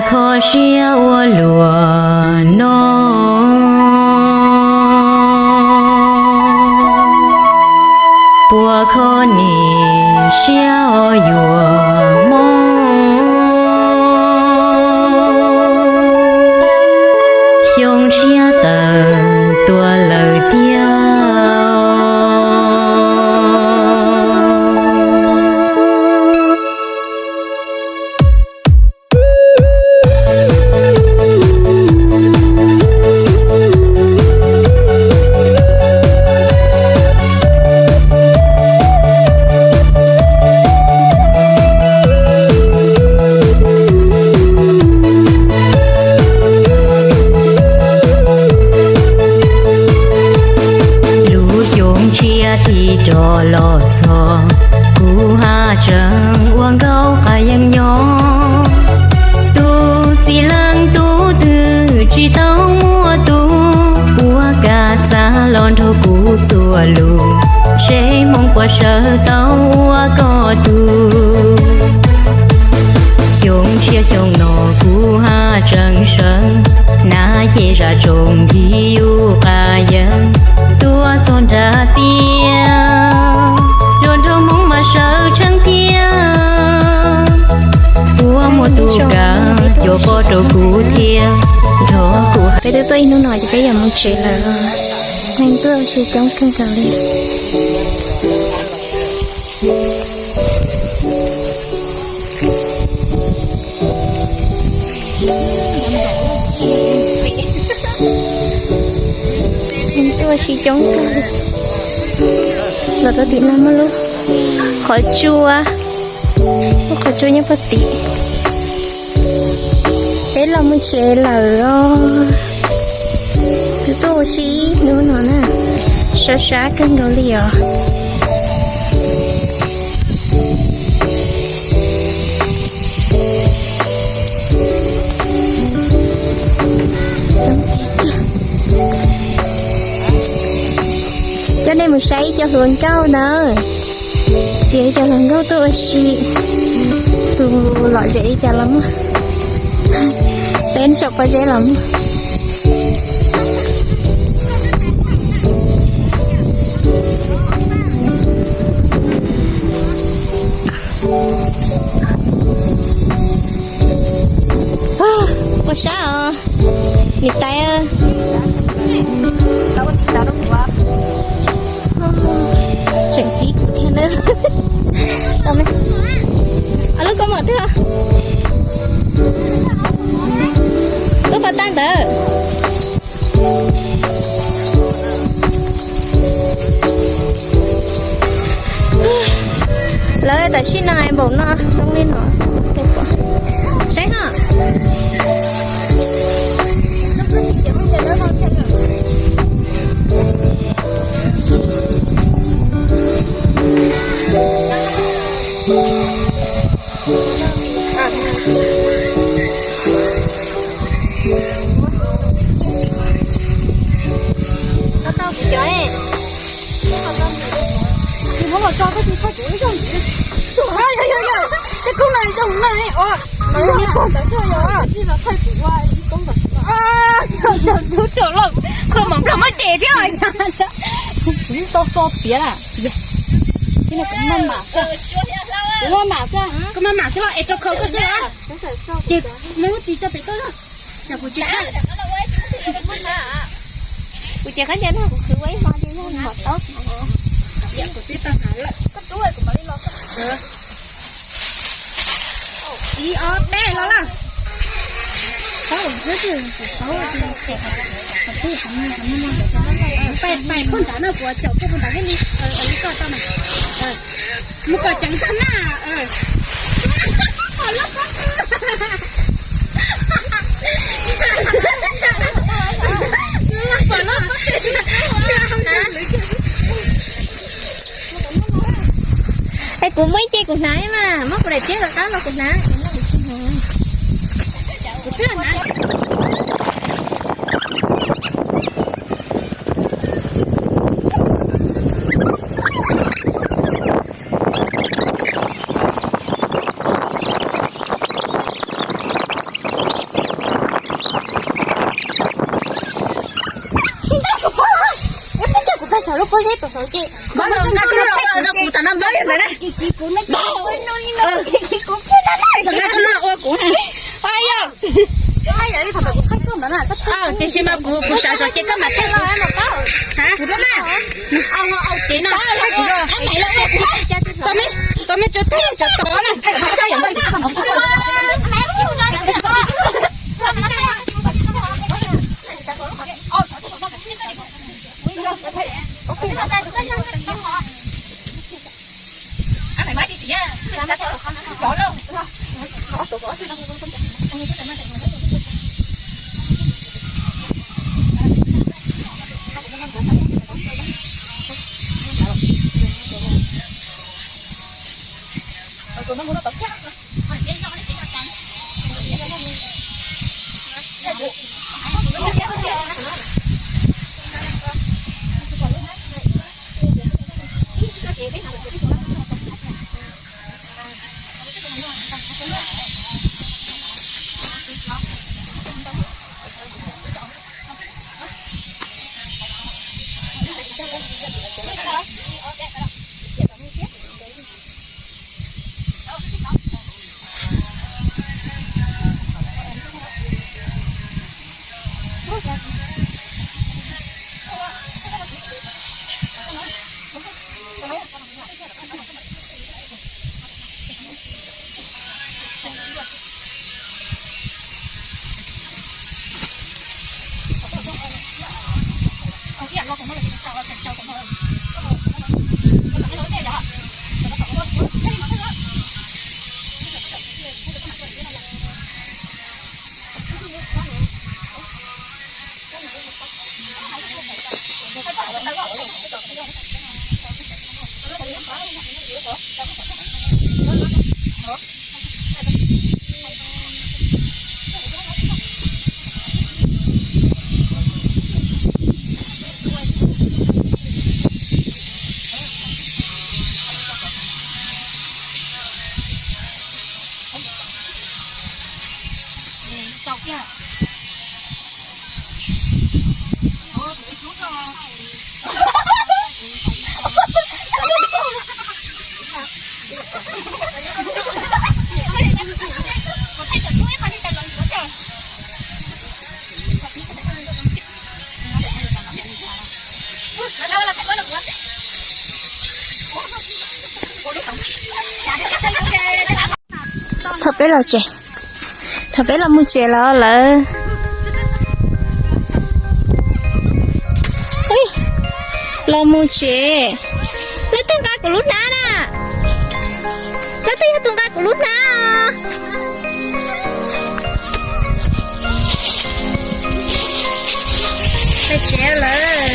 Kho siab ua luaj no, puas kho niam siab os yuav mob, xyoo tshiab tawm tuaj lawm tiag. Lub xyoo tshiab thiaj rov los txog, kuv haj tseem ua nkauj qas yees nyob. Tus txiv leej tub twg tsis tau muaj tus, ua kaj txag los nrog kuv txuas lus, seb hmoov puas sawv tau ua koj tug. Xyoo tshiab xyoo no kuv haj tseem sawv, hnav ces zam tsoom yig yus qas yees tuaj txog nram tiaj, zoo nraug hmoov mas sawv tsheej tiag. Puas muaj tus kab cuam poj rau kuv thiab, nrog kuv. Peb twb tuaj ib hnub no ces peb yuav mus tsev lawm. Neeg tuaj ua si coob kawg nkaus li. Neeg tuaj ua si coob kawg. Los rau tim no muaj lub qhov tsua, lub qhov tsua nyob puag tim. Peb los mus tsev lawm os. Twb tuaj ua si ib hnub no na, sab sab kawg nkaus li os. Coj nej mus saib ib co hluas nkauj ntawd. Tias ib co hluas nkauj tuaj ua si. Tus lom zem li cas los muaj. Teb saum pob zeb los muaj. Ua sab os. Niam tais, tseem txib kuv thiab na. Lub koj mom twg? Lub pas tag ntawd. Lawv tam sim no npaum no zoo li no. Saib no. Tau kuv cov. Muab los tso koj tus koj kuv ib zaug ntxiv. Tus hab yog yog yog, tej koob na zoo na os. Ntawd yog ntawd yog yog. Koj mom nplog muab ces thiab. Kuv tau xo piav na. Kuv maj mam xwb, kuv maj mam xwb, kuv maj mam xwb los es rau khau koj xwb. Ces nws lub tsis tso pem koj. Kuv tsis, kuv ces qab ntawd no kuv khwv ua ib hmo ces yog mom tau. Ib ob peb los lawm. Pais pais puag nrad no kuv caum puag nrad thiaj li, li koj tau mas. Mus kom ceev tag na. Es kuv muaj ib ce kuv hnav mas, muab kuv daim tiab rov qab los kuv hnav. Nqa koj lub los ua kuv tam no npawb li ntawd na. Nqa koj lub los ua kuv. Tiam sis mas kuv, kuv xav zom ces koj mam thiaj los. Ces no, tos me, tos me tso teg tso tod na. Thaum peb los tsev, thaum peb los mus tsev los lawm. Los mus tsev. Leej twg nqa kuv lub hnab na? Leej twg yog tus nqa kuv lub hnab? Peb tsev lawm.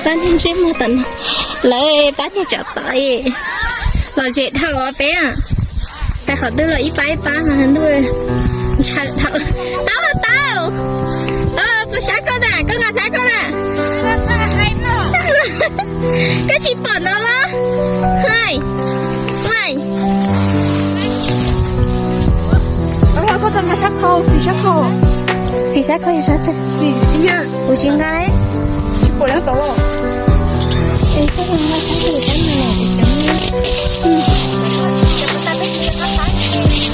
Pab niag ntsej muag tam no, lawv pab niag tsov tom los zem dhau peb. Tais qhov twg los ib pab ib pab no ntuj. Ntshaw dhau. Tau tau. Puas sab koj na? Koj nqa sab koj na. Koj tsis pom no los? Hais. Hais. Koj tau nqa sab khau, xim sab khau. Xim sab khau yog sab twg? Xim ib yam. Kuv tsis nqa. Tsis pom lawm tau. Es koj nqa sab twg sab no?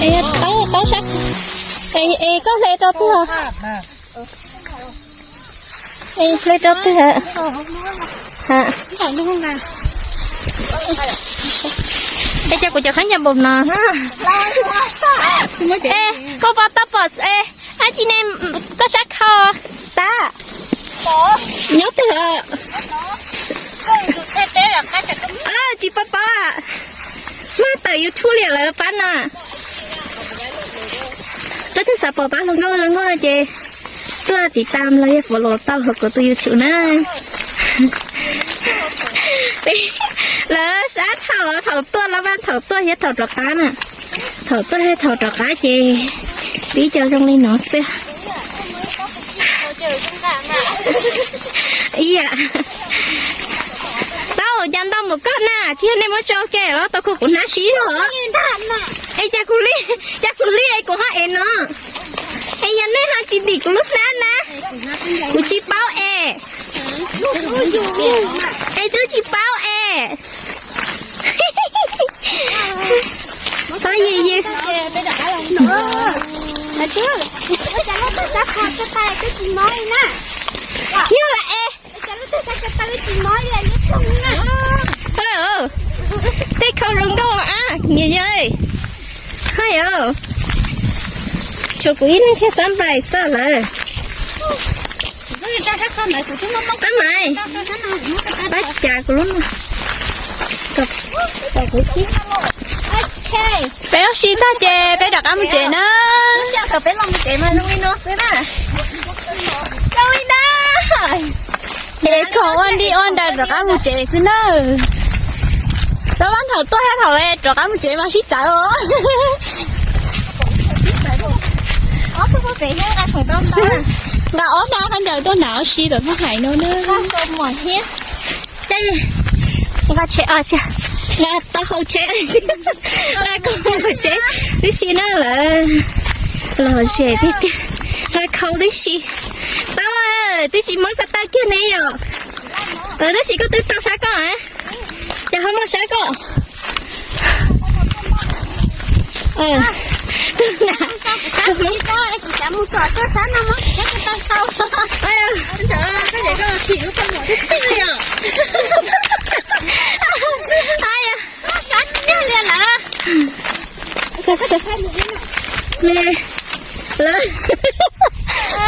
Es taub, taub sab. Es, es koj hle rau twg? Es hle rau twg? Ha. Es cas kuv cov khaub ncaws npaum no? Es koj pom tau pom es, ab tsis ne, koj sab khau tab. Nyob twg? Tsis pom pom. Mas tawm YouTube li lawm pab na. Leej twg xav pom pab hluas nkauj hluas nkauj no ces tuaj tiv tam los yog follow tau hauv kuv tus YouTube na. Lawv sab thaum, thaum tuaj los mas thaum tuaj thiab thaum rov qab na. Thaum tuaj thiab thaum rov qab ces pib cov zoo li no xwb. Ib yam. Tau, cas ntau npaum koj na, tsis yog nej muab tso ke los tau kho kuv hnab sib los? Es cas kuv li, cas kuv li es kuv ho ev no? Es yog nej tsis ntim kuv lub hnab na. Kuv tsis paub es. Es twb tsis paub es. Txhob yws yws. Yog lawm es. Tej khau zoo nkauj a niam yawg. Haj yam, tshuav kuv ib leeg thiaj xab npais xwb lawm. Ab mais, pab cas kuv lub no. Peb ua si tag ces peb rov qab mus tsev na. Peb los mus tsev mas zoo li no xwb na. Zoo li na. Ces khoom ua nti ua nraws rov qab mus tsev xwb na. Rau vaj thaum tuaj thiab thaum rov qab mus tsev mas sib txawv os. Nqa ob hnab khaub ncaws tuaj hnav ua si tom thaj hais no na. Nqa tsheb, nqa tau hau tsheb, nqa khau hau tsheb tib si na lawm. Lom zem tiag tiag, nqa khau tib si. Tau, twb tsis muab ko taw kiag ne yom. Tab sis koj twb tau sab koj, ces ho muaj sab koj. Tus na, tsis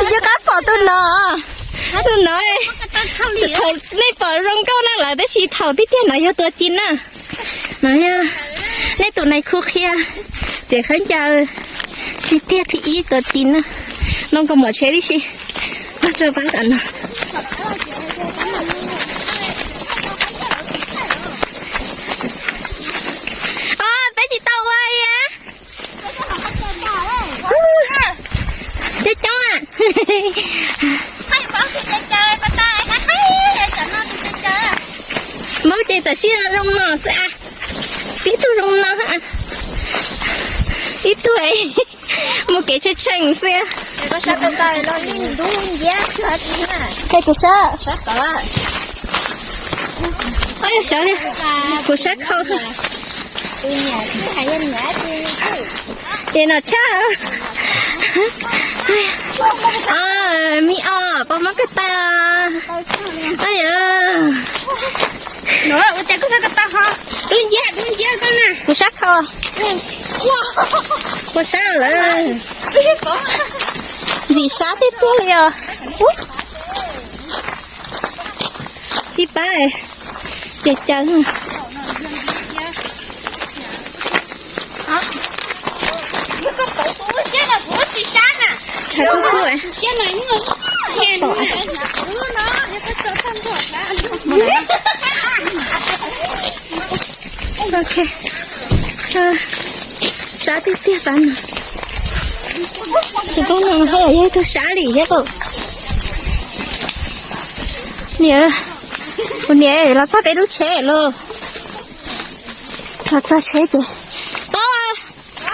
nco qab pom tus no, tus no, thaum nej pom zoo nkauj na lawm tab sis thaum tiag tiag no yog tua ci na. No yog nej tus nais khu qhia txiav khaub ncaws tiag tiag thib ib tua ci na. Noj nkaus mom tsheb tib si. Noj rau pab tam no. Peb tsis tau ua ia. Coob coob a. Muab ces tam sim zoo no xwb a. Ib tug zoo no, ib tug mus kev tshee tshee xwb. Kuv sab, sab li, kuv sab khau. Ces no tshaj. Me os, pos muab ko taw. Ua cas koj ko taw ho? Dub nciab, dub nciab koj na. Kuv sab khau. Kuv sab lawm. Ntxim sab tiag tiag li os. Ib pab ces caw. Tshav kub kub. Ok. Sab tiag tiag pab no. Tus tub no haj yog ib tug sab li thiab. Niam, kuv niam los txog peb lub tsheb lauj. Los txog tsheb ces tau,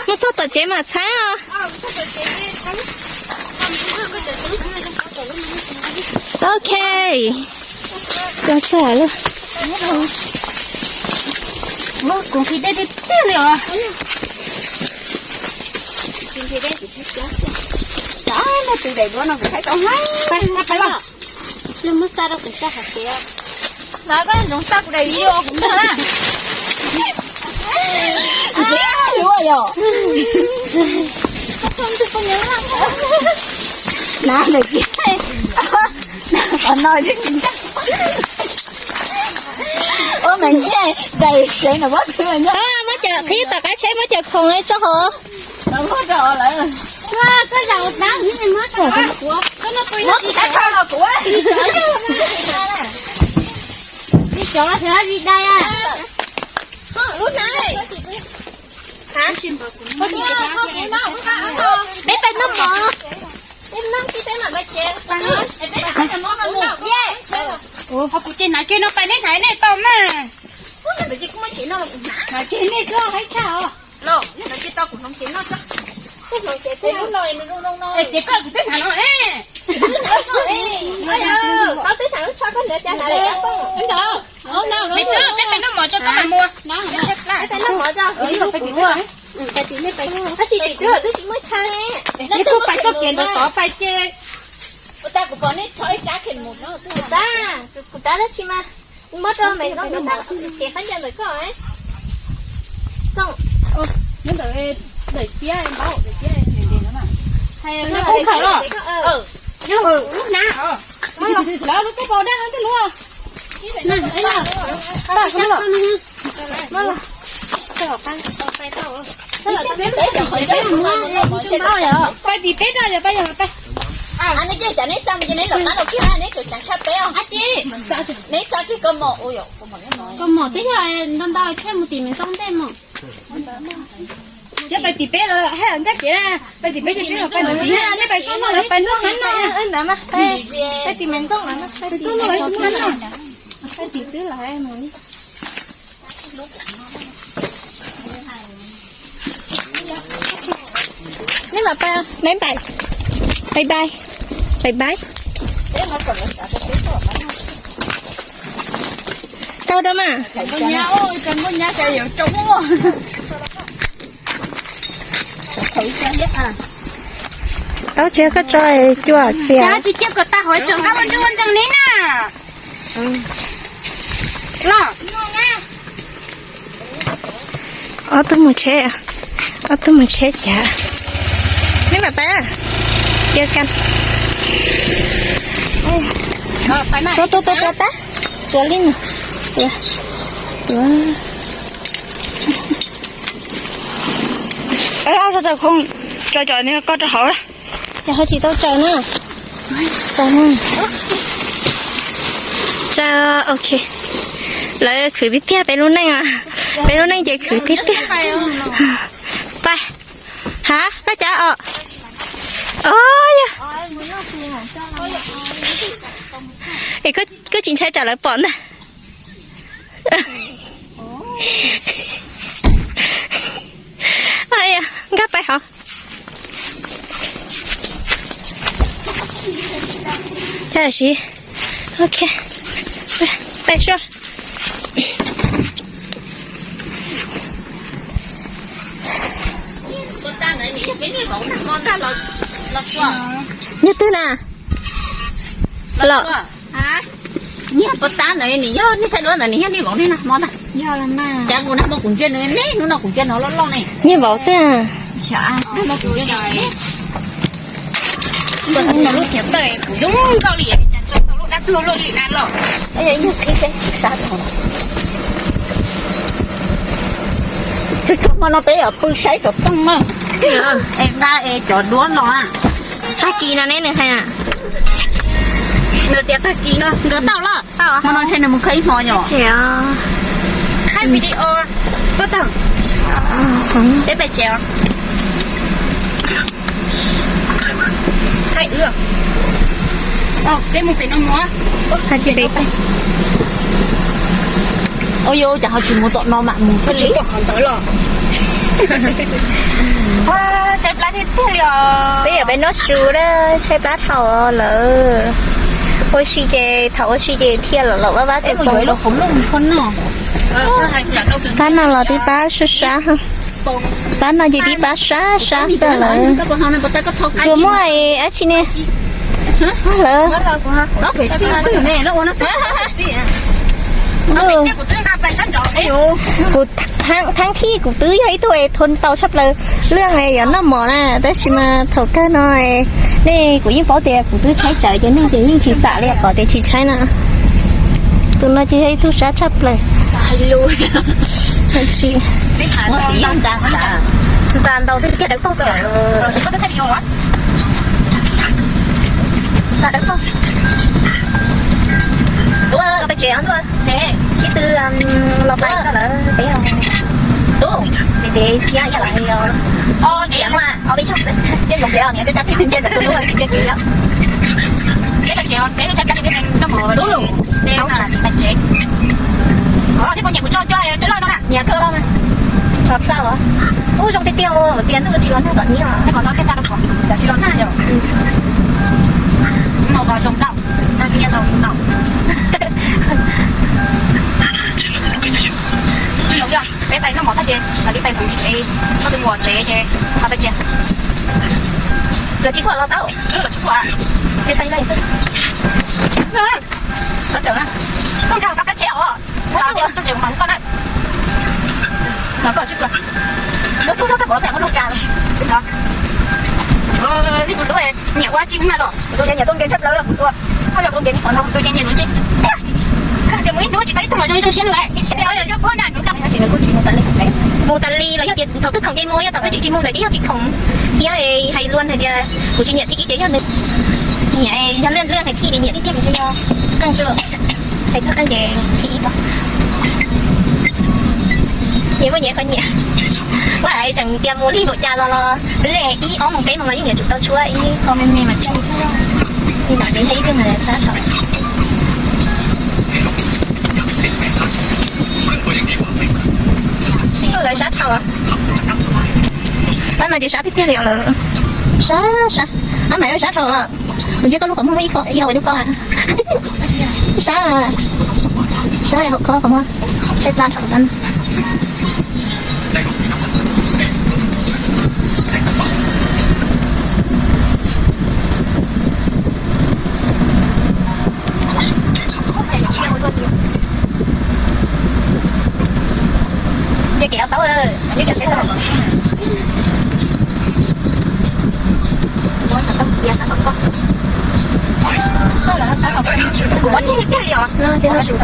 mus txog tom tsev mam txhab os. Ok, los txog lawm. Kuv nqhis dej tiag tiag li os. Tus daim duab no kuv saib tau heev. Muab xa rau kuv tso hauv kev. Los koj ntsoov xa kuv daim video kuv ntag na. Ntxim hlub yom. Na ntawm kiag, qhov no ua mas nyiaj daim sev no pob kws nyob. Muab cov qhib tom qab tsheb muab cov khoom tso hauv. Koj zaum tab muab kuv, koj no kuv, kuv no kuv. Cov xyov li dai a. Lub na. Peb pais noj mov. Peb noj tib peb mam pais tsev. Kuv ces hnav ces no pais nej hnav nej tau na. Ces nej txhob haib tshaj os. Los nej hnav ces tau kuv hnav ces noj tso. Ces koj kuv twb hnav no. Koj twb hnav lub tsho koj hnav cas hnav lawm. Peb pais noj mov tso koj mam mus. Peb pais noj mov tso. Tab sis tim twb twb tsis muaj chaw. Kuv pais txoj kev ntawd tod pais ces. Ua cas kuv pom nej tso ib sab khem mus no. Kuv tab, kuv tab tab sis mas muab rau Maiv Ntxoov, kev qab ncaws ntawm koj. Ntxoov, ntawm ciab, npaum ntawm ciab, hais lub khaum los. Lawv lub teb pos daj no tej lub. Pais tim peb no yog pais yog pais. Nej cov neb xa mus ces neb lawv qab los kiag, neb tseem ceev tshaj peb os. Neb xa kiag koj mom, koj mom twb yog ntau ntau thiaj mus tim Maiv Ntxoov ntej mog. Thiab pais tim peb los haj yam ncaj kev na, pais tim peb ces peb los pais ntawd tid, nej pais txoj no los pais txoj qab no. Pais tim Maiv Ntxooj, pais txoj no los txoj qab no. Pais tim twb los. Neb mam pais, neb pais, bye bye, bye bye. Tau rau mas. Tau tsis koj tso cuaj txiag. Tsis cia kom tag hov tseem qab ua nruj ua nreeg li na. Los. Ob tug mus tsheb, ob tug mus tsheb cas. Neb mam pais, cia kan. Tua tua tua tua tab, tua li no. Tua, tua. Tau khoom, tso cov koj rau hauv. Ces ho tsis tau tsaws na. Tsaws na. Tsaws, ok. Lawv khwv tiag tiag peb lub neej, peb lub neej ces khwv tiag tiag. Pais. Hav, koj cav os. Os, yog. Es koj tsis ntshai tsam lawv pom ntag. Nkag pais hov. Tab sis, ok, pais sua. Yog twg na? Los. Nyiaj pov tab ntawd nws yog nej thaij duab ntawd nws yog nej vauv nej na hmo ntag. Cas kuv nag hmo kuv ntsia nws ne, hnub no kuv ntsia nws loj loj ne. Nyiaj vauv twg? Lub thiab tawj kuv zoo nkauj li, cas tau lub dab tuag luaj li na los. Txog hmo no peb yuav pw saib xov tooj na. Es nqa es cov duab no. Tag kis no ne nws hais. Nws tias tag kis no nkawd tau los. Hmo no ntshe nws mus khaib ib hmo yom. Khaib video. Koj tau. Peb pais tsev os. Khaib wb. Peb mus pem no mus. Ua yus cas ho tsis mus tom no mam mus thiaj li. Tshaib plab tiag tiag li os. Peb yuav peb noj su na, tshaib plab dhau lawm. Ua si ces thaum ua si ces thiaj los los vaj vaj txog txog. Pab no los tib pab sab sab. Pab no ces tib pab sab sab xwb lawm. Tsuas muaj dab tsi ne lawm. Kuv thaab thib kuv twb yog ib tug es thua tau tshaj plaws leej yuav noj mov na, tab sis mas thaum kawg no nej kuv yeej paub tias kuv twb tshaib tsawv ces nej ces yeej tsis xam li qhov tias tsis tshaib na. Tus no ces yog ib tug sab tshaj plaws. Ntxa ntaus tiag tiag dawb paug xwb. Ntxa dawb paug. Los pais tsev ntuj, sib tw los pais xwb lawm peb. Tub, ces thiab yog los os, tiam no ob peb tshooj xwb, tej zoo peb niam peb tsab txij nce ntawm tus lub cia kev yom. Peb pais tsev, peb tsab txij noj mov tub, peb pais tsev. Os, nej poj niam kuv tso coj peb loj no na, niam kawg loj na. Los tau. Ub, zoo tiag tiag, tias ntuj tsis los nag tom hnub os. Tsis los nag yom. Hnub no zoo tau, nag nyiaj tau tau. Tsis zoo yog peb tais noj mov tag ces mam li tais tsev, koj tus muam tsev ces ho tais tsev. Los tsis kuaj los tau. Los tsis kuaj. Ces tais lawm xwb. Koj nkag koj kab tsheb os. Koj tsev mas koj na. Mas koj tsis kuaj. Lub tub zog koj pom pem muaj lub tsa. Li kuv lub nyiam ua tsis na los. Tus nyiam tuaj nkees tshaj plaws kuv tua. Koj yog tus nkees qhov no tus nyiam nyiam lub tsis. Tias mus ib hnub tsis tau ib tug mas zoo zoo siab lawm. Mus tas li los yog tias thaum twg khoom ces mus, yog thaum twg tsis mus lawm ces yog tsis khoom thiab. Hais luag hais tias kuv tsis nyiam thib ib ces yog nws nyiam, yog luag luag hais thib ces nyiam tiag tiag, kuv tsis yog qeej xwb. Hais txog qeej ces thib ib tau. Nyiam muaj nyiam qhov nyiam. Ua tseem tias mus lig npaum cas los los twb ib ob moos peb moos los yeej yuav tsum tau tshuab ib qho me me mas tseem tshuab. Li no ces yog ib tug mas sab thaum. Lawv sab thaum. Pab no ces sab tiag tiag li os lawm. Sab sab. Pab mas sab thaum. Kuv ntsia koj lub qhov muag muaj ib qho ib hauv lub koj. Sab, sab hauv koj qhov muag. Tshaib plab thaum no. Nce kev tau. Kuv muab nyiag tiag li os. Kuv muab nyiag tiag li os.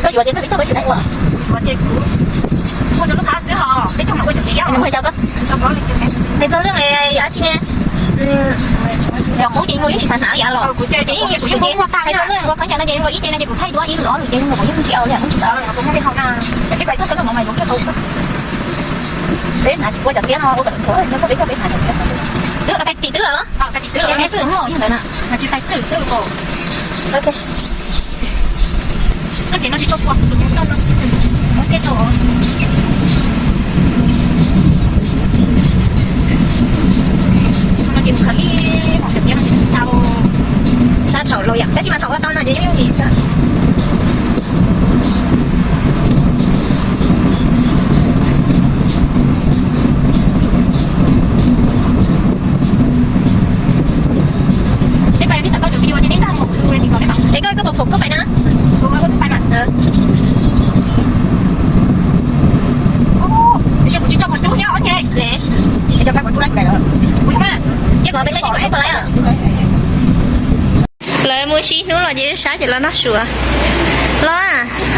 Koj yuav ces txog peb caug peb tsis tau ua. Kuv muab rau lub qab xwb ho peb caug mam ua caum tshiab. Nws ua caum koj. Tes txog lwj dab tsi ne? Yog kuv ces kuv yeej tsis xav hnav li los. Ces yeej kuv yeej tes txog lwj ua qhov ncauj no ces ua ib ce no ces kuv thaij duab ib lwm ob lwm ces kuv yeej tsis au li. Peb hnav ua cov tiab no ua kom thuav, peb coj peb hnav cov tiab. Twb ua tais tim twb los los? Tais tim twb los, tais xwb, yog ntawd na. Sab thaum los yom, tab sis mas thaum ua tau no ces yeej yooj yim xwb. Es koj, koj puas pom koj pais na? Ces kuv pais saib seb kuv pom lawm. Lawv mus ib hnub los ces sab ces los noj su. Los,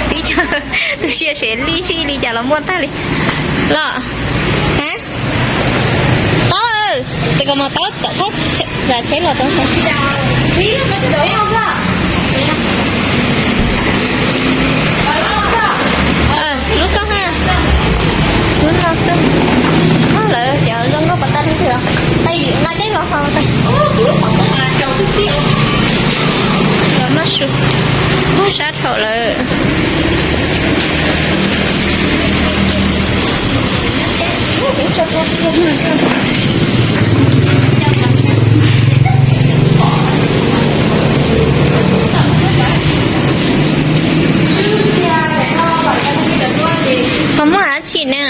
tib co tu siab seb li li cas los muaj tag li. Los, ha, tob, tes kom mos tob tom thab, tsheb los tau. Lub koj ha, lub no xwb. Lawv cov zoo nkauj puas tau leej twg? Nqa dej los ho. Los noj su, sab thaum lawm. Ho muaj dab tsi na?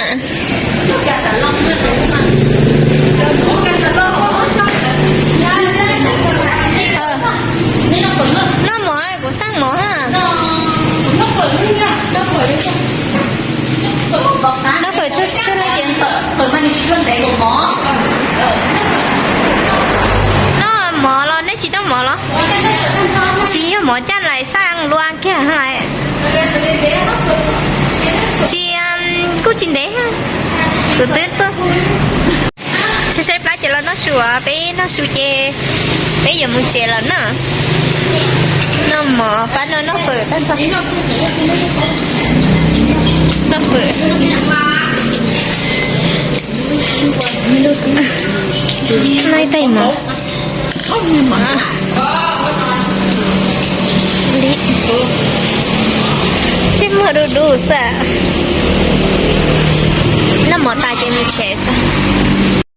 Noj mov, kuv xaj mov ha. Noj fawm tsuag tsuag leej ces. Noj mov los nej tsis noj mov los? Tsis yog mov caj lais xaj lua kiag lais. Tsis, kuj tsis ntev. Kuv twb tuaj. Saib saib plab ces los noj su, peb noj su ces peb yuav mus tsev lawm na. Noj mov, pab no noj fawm tag nrho. Noj fawm. Noj ib tais mov. Li. Du du xwb. Noj mov tas ces mus tsev xwb.